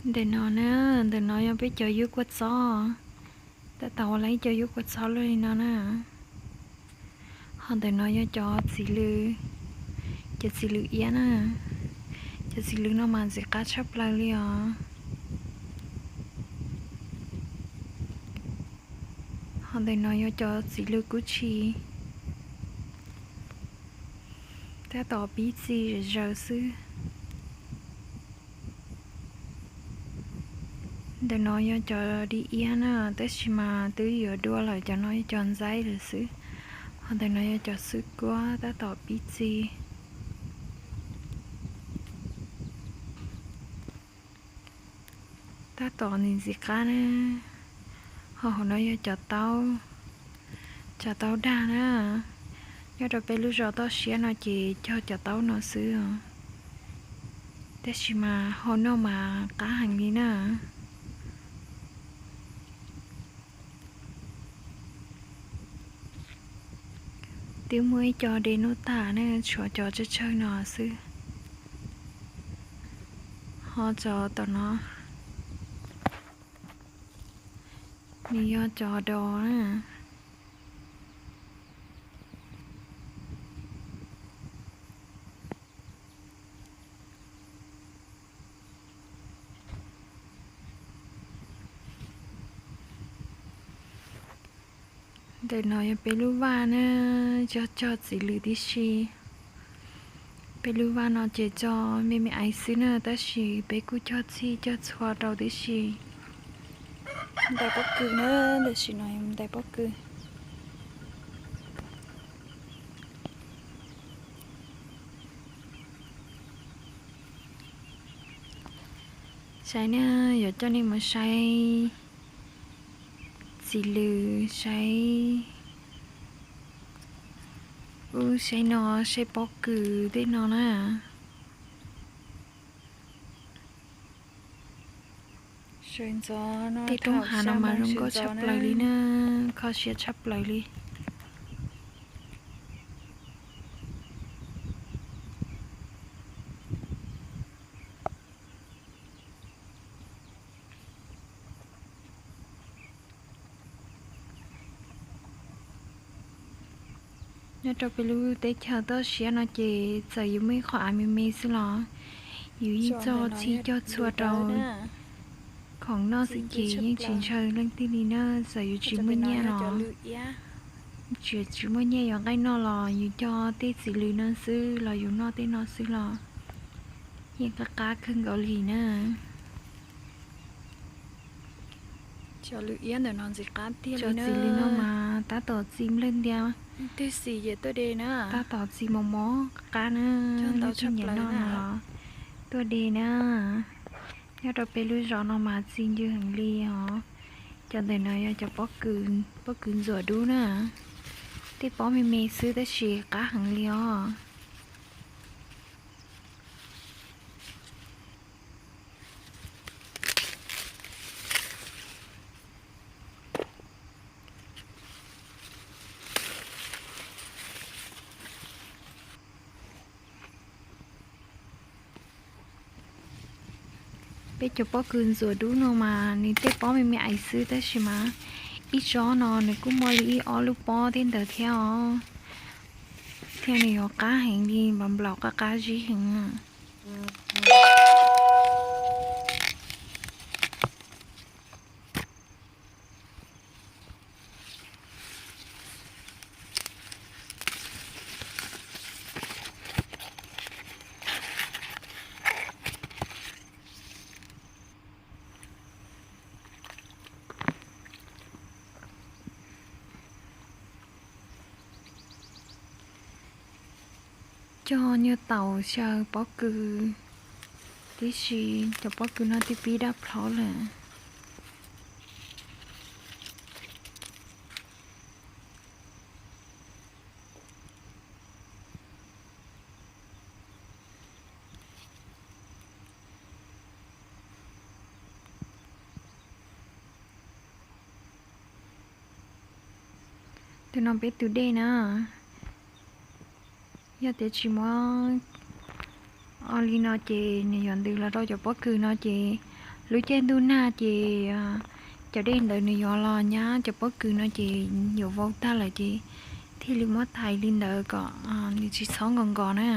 Ntawm no na, ntawm no yog peb cov yub kua txob. Tab tom ua lawv ib co yub kua txob luaj li no na. Ho ntawm no yog cov txiv lws, cov txiv lws iab na. Cov txiv lws no mas ntxim qab tshaj plaws li os. Ho ntawm no yog cov txiv lws kub tshis, tab tom pib txi zom zaws xwb. Ntawm no yog cov dib iab na, tab sis mas twb yuav dua lawm, cov no yog cov ntxaib lawm xwb. Ho ntawm no yog cov xwb kuab tab tom pib txi. Tab tom ntxim ntxim qab na. Ho hauv no yog cov taub, cov taub dag na. Nyob rau peb lub zos toj siab no ces cog cov taub no xwb os. Tab sis mas hau noj mas qab heev li na. Twb muaj ib co de noj tag na, tshuav cov tsawg tsawg no xwb. Ho cov tom no, nws yog cov dos na. Ntawm no yog peb lub vaj na, cog cog txiv lws tib si. Peb lub vaj no ces cog me me aiv xwb na, tab sis peb kuj cog txhij cog txhua rau tib si. Ntais pob kws na, tam sim no yog ntais pob kws. Saib na, yuav coj nej mus saib txiv lws, saib ub saib no, saib pob kws tej no na. Tej roob hav no mas zoo nkauj tshaj plaws li na, kho siab tshaj plaws li. Nyob rau peb lub teb chaws toj siab no ces txawm yus muaj ib qho av me me xwb los yus yeej cog txhij cog txhua rau khoom noj xwb ces yeej tsis ntshaw leej twg li na. Txawm yus tsis muaj nyiaj los, tsis, tsis muaj nyiaj yuav nqaij noj los yus cog tej txiv lws no xwb los yus noj tej no xwb los yeej qab qab kawg nkaus li na. Cov txiv lws no mas tab tom txi nplawg ntia, tab tom txi mos mos qab na, cov nyiam noj no los tuaj de na. Nyob rau peb lub zos no mas txi ncw heev li os. Cov ntawm no yog cov pob kws ntxuam dub na, tej pob me me xwb tab sis qab heev li os. Peb cov pob kws ntxuam dub no mas nws tej pob me me aiv xwb tab sis mas ib tsob no nws kuj muaj li ib ob lub pob tej ntawd thiab os. Thiab nws yuav qab heev li, nplaum nplaum qab qab zib heev. Cog nyuag taum xyaw pob kws tib si, cov pob kws no twb pib daj plhob lawm. Tus no peb tus dej na, yog tias tsis muab o li no ces nws yuav ntws los rau cov pob kws no ces Lub caij ntuj nag ces cov dej ntawd nws yuav los nyab cov pob kws no ces yuav vau tag lawm ces thiaj li muab tais li ntawd kom nws tsis txhob nkos nkos na.